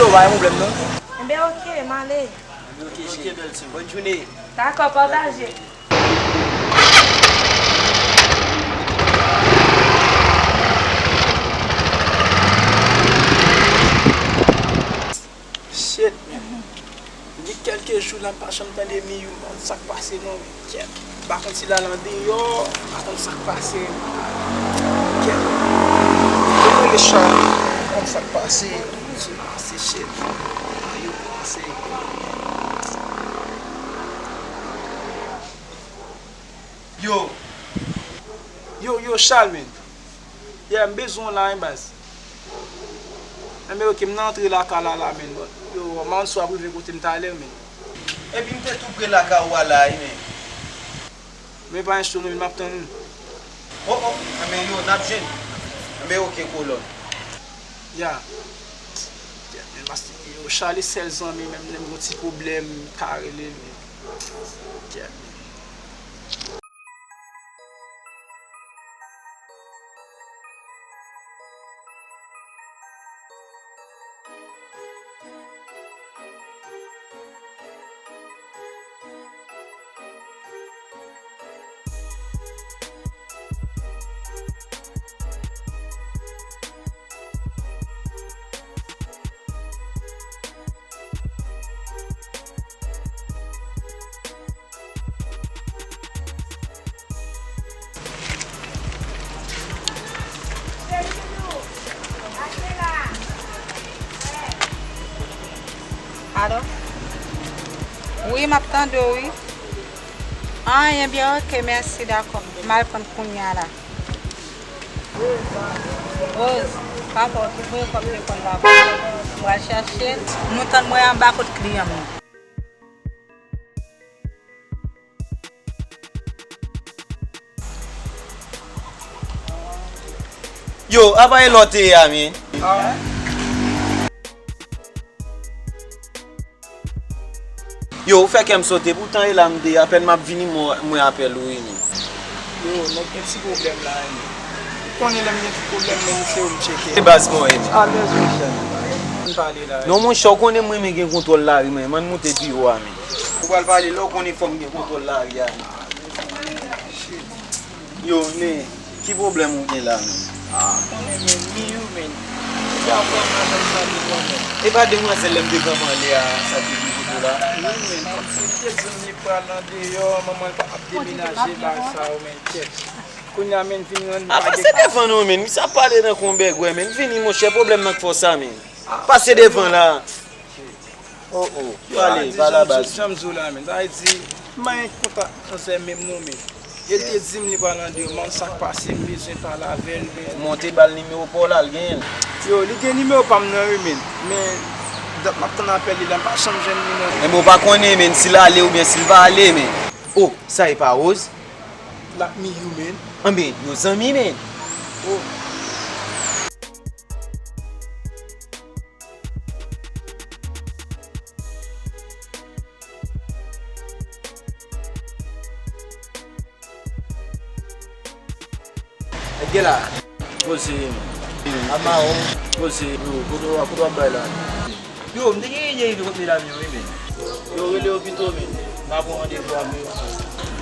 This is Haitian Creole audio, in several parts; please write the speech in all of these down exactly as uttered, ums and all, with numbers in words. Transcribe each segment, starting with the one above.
Yo, pa gen pwoblèm non. Enben, oke, m ale. Enben, oke, cheri. Bòn jounen. Dakò, pataje. Shit, man. Gen kèlke jou la, m pa janm tande Miyou, man. Sa k pase non, men kèt. M pa konn si l al andeyò, m pa konn sa k pase. Kèt. Mwen rele Charles, m pa konn sa k pase. Sou pase, shit. Miyou pase. Yo. Yo, yo, Charles, man. Yeah, m bezwen w la, wi, baz. Enben, oke, m nan antre lakay la, la, men. Yo, m ann sou ap rive kote m talè, men. Epi m te tou pre lakay ou a la, wi, men. Men pa enstone, men m ap tann ou. Oh, oh, enben, yo, n ap jwenn. Enben, oke, kolòn. Ya. Yo, Charles sèl zanmi, menm lè m gon ti pwoblèm, m ka rele l, men. Alo? Wi, m ap tande w, wi. Anyen, byen, oke, mèsi, dakò. M al pran kounya la. Rose, papa w ki voye kòb lekòl la pou mwen. M pral chache l. Nou tann mwen anba kot kliyan m nan. Yo, apa e lòt e a, men? Yo, ou fè kè m sote, poutan e la m te ye, apèn m ap vini, mwen, mwen apèl ou, wi, men. Yo, nèg gen ti pwoblèm la, wi. Ou konnen lè m gen ti pwoblèm, men se ou m tcheke. E baz mwen, wi, men. Alèz, wi, chèf. Ann pale la, wi. Non, monchè, ou konnen m renmen gen kontwòl lari, men. M ann moute pi wo a, men. Ou pral pale lè ou konnen fò m gen kontwòl lari a, men. Yo, men, ki pwoblèm ou gen la, men? Ah, konnen, men, Miyou, men. Ki afè manzèl sa li konnen? E pa demwazèl lè m te kanpe anlè a, sa te di foto la? Wi, men, kòmsi li te di m li pral andeyò, manman l pa ap demenaje, bagay sa yo, men, kèt. Kounye a, men, vin rann. Ah, pase devan non, men. Misye ap pale nan kon bègwè, men. Vini, monchè, pwoblèm nan k fè w sa, men. Pase devan la. Oh, oh. Yo, pale, pale a baz. Jan m di w la, men. Sa vle di, m pa gen kontak manzè menm non, men. E l te di m li pral andeyò, m pa konn sa k pase, m bezwen pale avè l, men. Monte ba l nimewo pa w la, l genyen l. Yo, li gen nimewo pa m nan, wi, men. Men, dat m ap tann apèl li la, m pa janm jwenn li, non. Enben, ou pa konnen, men, si l ale oubyen si l pa ale, men. Oh, sa e pa Rose? L ak Miyou, men. Anben, yo zanmi, men. Oh. Nèg la. Poze. Ama o. Poze. Yo, kote w ap, kote w ap bay la? Yo, m te gen ide rive kot medam yo, wi, men. Yo, rele yo pito, men. M a pran randevou avè yo.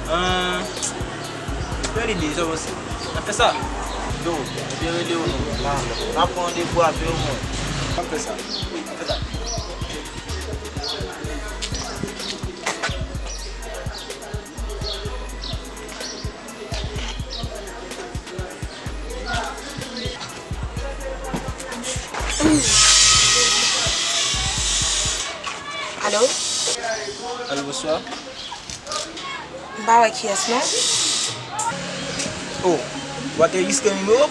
Ahn, bèl ide, sa w panse? N ap fè sa? Yo, m te rele yo, non. M a, m a pran randevou avè yo, mwen. N ap fè sa. Wi, n ap fè sa. Alo? Alo, bonswa. M pa wè kiyès non. Oh, w atè jiske nimewo?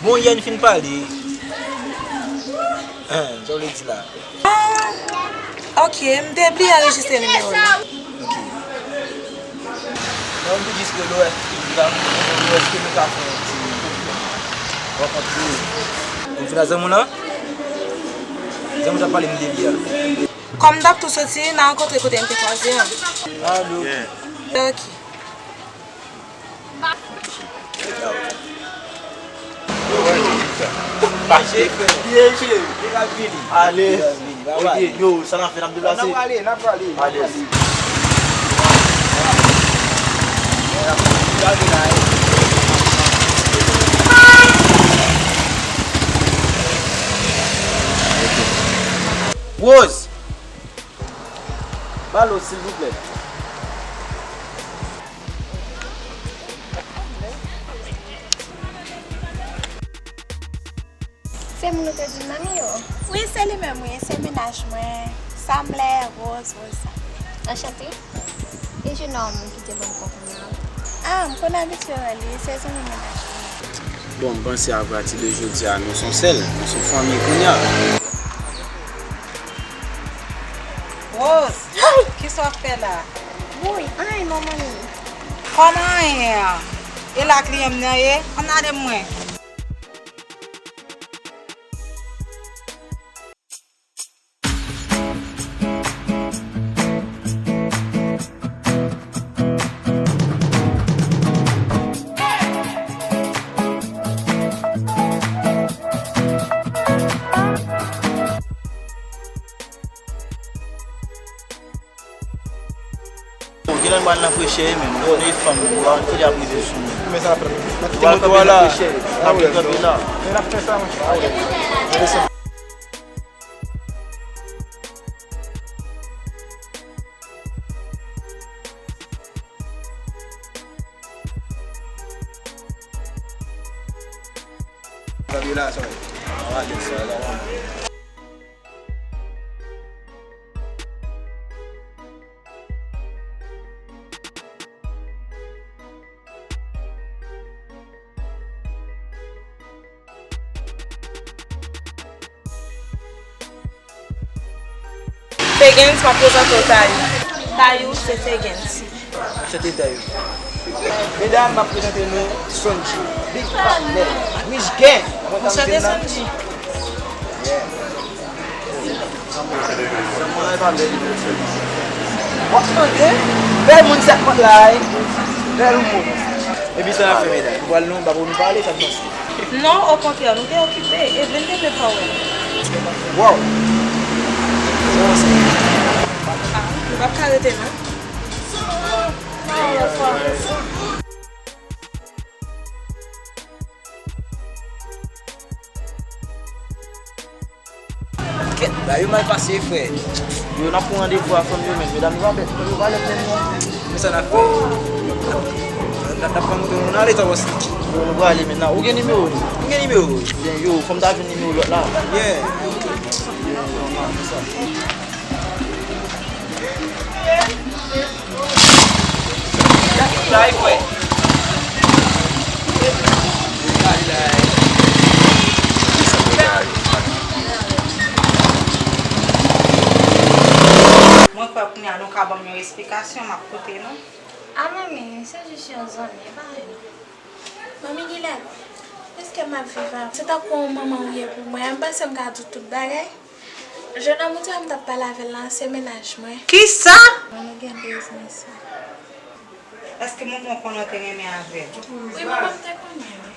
Bon, yè n fin pale. Hen, sa w vle di la? Ah, ok, m te bliye anrejistre nimewo l. Ok. Non, m te jis rele w, èske nou ka, èske nou ka fè yon ti rankontre? Ou vin a zanmi w lan? Zanmi w t ap pale m de li a. Kòm m t ap tou soti, n a rankontre kote n te kwaze an. Ah, ok. Ok. Byen, cheri. Li pral vini. Ale. Li pral vini. Bye bye. Ok, yo, sa n ap fè, n ap deplase? N ap prale, n ap prale, n ap prale. Ale. Rose! Ba l silvouplè. Se moun ou te di m nan, wi, yo? Wi, se li menm, wi. Se mennaj mwen. Samlè, Rose, Rosa. Anchante. E jenòm ki te ban m kòb mwen an? Ah, m konn abitye wè li. Se zanmi mennaj mwen. Bon, m panse apati de jodi a, nou se yon sèl. Nou se yon fanmi kounye a. Rose, kisa w ap fè la? Woy, anyen non, manmi. Kòman anyen an? E la kliyan m nan ye? Ann ale mwen. Bon, genlè m pral nan frechè, men m konnen fanm, m pa konn kilè ap rive sou mwen. Men sa ap fè. Ou pral kanpe nan frechè, kanpe, kanpe la. Men l ap fè sa, monchè. Gade la, sa. Gade sa la. Tegens, m ap prezante w Tayou. Tayou, se Tegens. Anchante Tayou. Medam, m ap prezante nou Sonji, big partner, Michigan. Anchante Sonji. Yeah. W ap tande? Bèl moun sa k pran la, wi. Bèl moun. Epi sa n ap fè, medam? Nou pral non, pa pou nou pale, sa k pase? Non, okontrè, nou te okipe, Evelyn te vle fè w wè. Wow! Ah, nou p ap ka rete, non. Kèt, bagay yo mal pase, frè. Yo, n ap pran randevou a fanm yo, men medam yo pa bèt, yo pa lèd menm non. Men sa n ap fè? N ap, n ap, n ap pran moto nou, n ale, Tawòs. Yo, nou prale mentnan. Ou gen nimewo li? M gen nimewo li. Byen, yo, fò m ta jwenn nimewo lòt la. Yeah. Byen, yo, non, non, se sa. Mwen kwè kounye a nou ka ban m yon esplikasyon, m ap koute nou. A manmi, se jis yon zanmi, e pa anyen non. Manmi Gilèt, èske m ap viv avè w? Se tankou yon manman ou ye pou mwen, m panse m ka di w tout bagay. Jenòm ou di w m t ap pale avè l lan, se mennaj mwen. Kisa? Bon, nou gen biznis wi. Èske manman w konnen w te renmen avè l? Wi, manman m te konnen wi.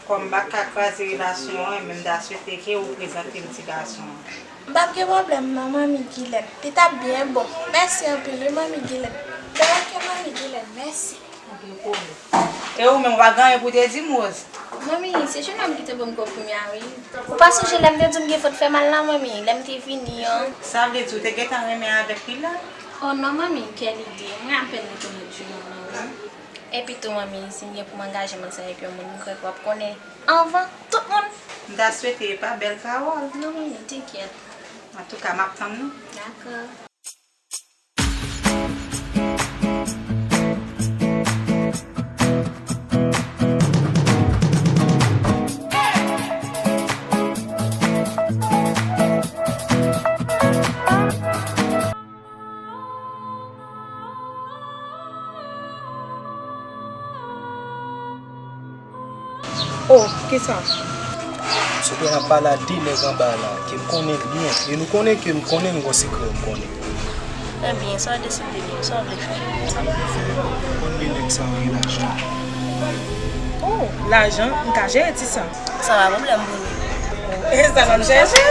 Kòm m pa ka kraze relasyon an, men m ta swete ke ou prezante m ti gason an. M p ap gen pwoblèm non, manmi Gilèt. Li t ap byen bon. Mèsi anpil wi, manmi Gilèt. Bèl ke manmi Gilèt, mèsi. Pa gen pwoblèm. E ou menm, ou pa gen anyen pou w te di m, Rose? Manmi, se jenòm ki te ban m kòb premye a, wi. Ou pa sonje lè m te di w m gen fòt fè mal la, manmi, lè m te vini an? Sa vle di ou te gentan renmen avèk li la? Oh non, manmi, kèl ide. Mwen apèn rekonèt jenòm nan, wi. Epi tou, manmi, si m gen pou m angaje m ansanm avèk yon moun, m kwè ke w ap konnen anvan tout moun. M ta swete e pa bèl pawòl. Non, manmi, te kyèt. Antouka, m ap tann nou. Dakò. Oh, kisa? Se ke n ap pale a de nèg anba la, ke m konnen l byen. E nou konnen ke m konnen l gon sekrè m konnen. Ebyen, sa w deside, sa w vle fè? Sa m vle fè, konbyen nèg sa yo gen lajan? Oh, lajan, m ka jere ti sa. Sa pa pwoblèm pou nou. E sa m ap chèche.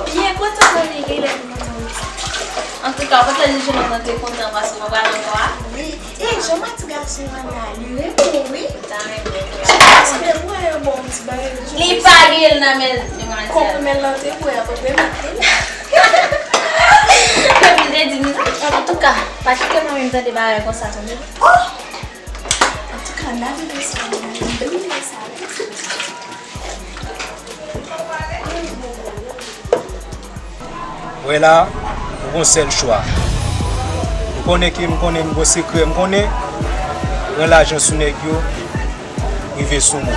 Byen kontan pou li, li lè pou mwen. Antouka, kontan li jwenn mwen te kontan paske mwen pral ankò a. Wi. E, jan mwen ti gason an la, li renmen w, wi. Li ta renmen w. Paske mwen, bon, ti bagay. Li pa gen l nan men l, demanti. Konplimè l lan te bwè, apotre maten. Depi l te di m sa. Antouka, pa kite mwen menm tande bagay konsa, tande. Oh! Antouka, n a vin sa, n a vin sa. Wè la, ou gon sèl chwa. Ou konnen ke m konnen m gon sekrè, m konnen. Pran lajan sou nèg yo, rive sou mwen.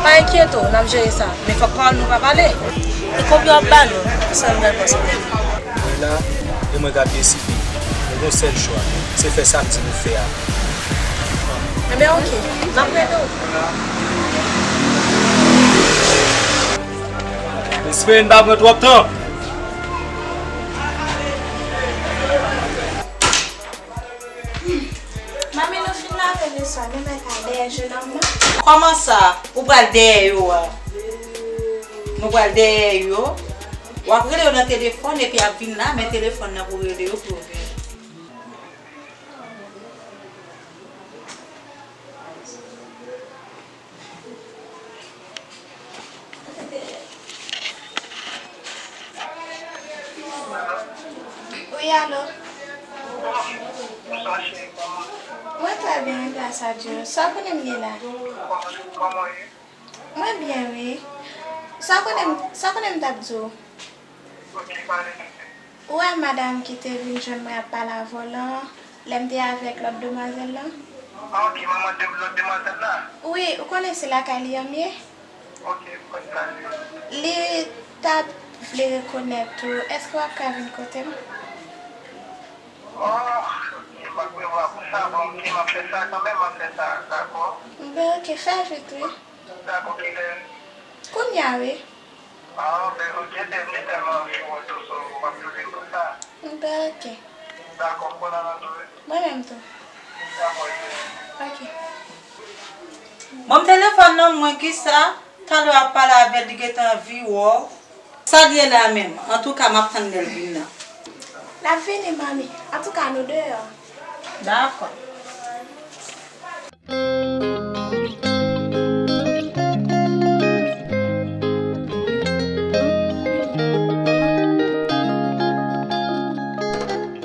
Pa enkyete w, n ap jere sa. Men fòk pawòl nou pa pale. E konbyen w ap ba nou? Sa m pral pase. Mwen la, e mwen k ap deside. Nou gon sèl chwa. Se fè sa m di nou fè a. Enben, oke. N ap rele w. Espere n pa pran twòp tan. Manmi, nou fin lave vèso a, nou mèt al dèyè jenòm nan. Kòman sa? Ou pral dèyè yo a? Nou pral dèyè yo? W ap rele yo nan telefòn epi y ap vin la, men telefòn nan pou rele yo pou yo vini. Wi, alo. Mwen trè byen, gras a Dye. Sa w konnen m ye la? Mwen byen, wi. Sa w konnen m, sa w konnen m t ap di w? Ou wè madanm ki te vin jwenn mwen ap pale avè w lan, lè m te avèk lòt demwazèl lan? Ah, ok, manman de lòt demwazèl la? Wi, ou konnen se lakay li an m ye? Ok, m konn sa. Li t ap vle rekonèt ou. Èske w ap ka vin kote m? Oh, se pa prevwa pou sa, bon, ok, m ap fè sa kanmenm, m ap fè sa, dakò? Ben, ok, fè vit, wi. Dakò, kilè? Kounye a, wi. Ah, ben, ok, ben, m te tèlman anvi wè w tou, so, m ap toujou konsa. Ben, ok. Dakò, m konn al antou, wi. Mwen menm tou. Dakò, ok. Ok. Ban m telefòn nan mwen, kisa? Talè w ap pale avè l, li gentan anvi wè w. Sa l ye la menm? Antouka, m ap tann lè l vin nan. L ap vini, manmi. Antouka, nou deyò. Dakò.